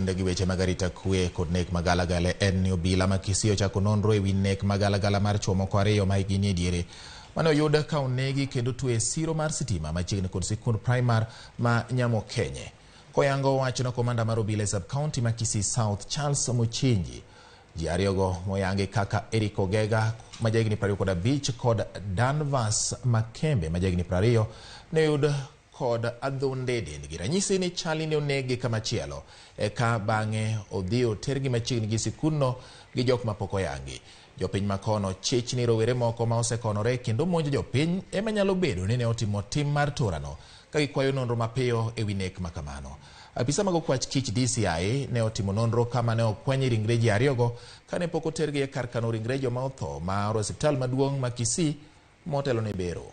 Gi weche mag arita kwe kod nek magalagala en ni obila ma Kisii ochako nonro ewi nek magalagala mar chuo moko ariyo ma hikgi nie diere mane oyud ka onegi kendo twe e siro mar sitima machiegni kod sikund primar ma Nyamokenye. Koyango wachno, komanda mar obila e sub county ma Kisii South Charles Muchinji, ji ariyogo moyangi kaka Eric Ogega ma jahigni 25 kod Danvas Makembe ma jahigni 20 ne oyud kod adhonde e dendgi. Ranyisi ni chali ne oneg-gi kamachielo eka bang'e odhi otergi machiegni gi sikundno gi jok mapok oyangi. Jopiny makono chich ni rowere moko ma osekonore kendo monjo jopiny ema nyalo bedo ni ne otimo tim mar torano ka gikwayo nonro mapiyo ewi nek makamano. Apisa mag okwach kich DCI ne otimo nonro kama ne okwany ringre ji ariyogo kane pok otergi e kar kano ringre joma otho mar osiptal maduong' ma Kisii motelo ne bero.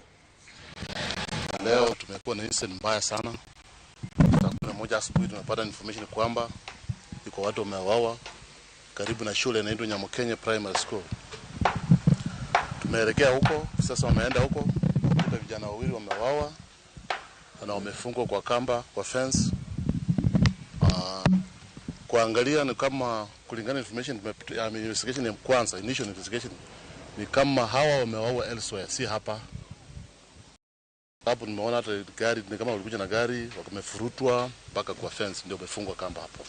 Leo tumekuwa na incident mbaya sana. Saa 11 asubuhi tumepata information kwamba iko watu wameuawa karibu na shule inaitwa Nyamokenye Primary School. Tumeelekea huko sasa, wameenda huko kuta vijana wawili wameuawa na wamefungwa kwa kamba kwa fence. Kuangalia ni kama kulingana information I mean, investigation ya kwanza, initial investigation ni kama hawa wameuawa elsewhere, si hapa. Hapo nimeona hata gari ni kama walikuja na gari wamefurutwa mpaka kwa fence, ndio wamefungwa kamba hapo.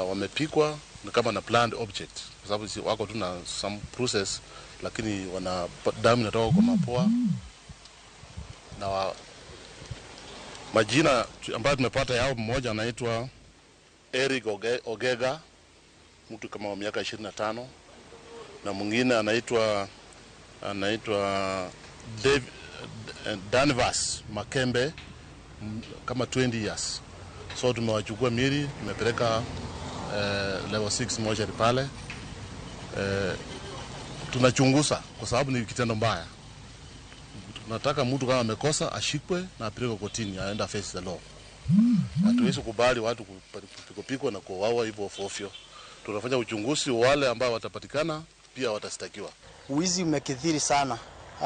Wamepikwa ni kama na planned object, kwa sababu si wako tu na some process, lakini wana damu inatoka kwa mapua na majina ambayo tumepata yao, mmoja anaitwa Eric Ogega, mtu kama wa miaka 25, na mwingine anaitwa Danvas Makembe, kama 20 years. So tumewachukua miili tumepeleka level 6 mortuary pale. Tunachunguza kwa sababu ni kitendo mbaya. Tunataka mtu kama amekosa ashikwe na apelekwe kotini, aenda face the law. Hatuwezi kubali watu kupikwa na kuuawa hivyo ovyo. Tunafanya uchunguzi, wale ambao watapatikana pia watastakiwa. Wizi umekithiri sana,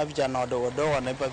vijana wadogo wadogo wanaiba.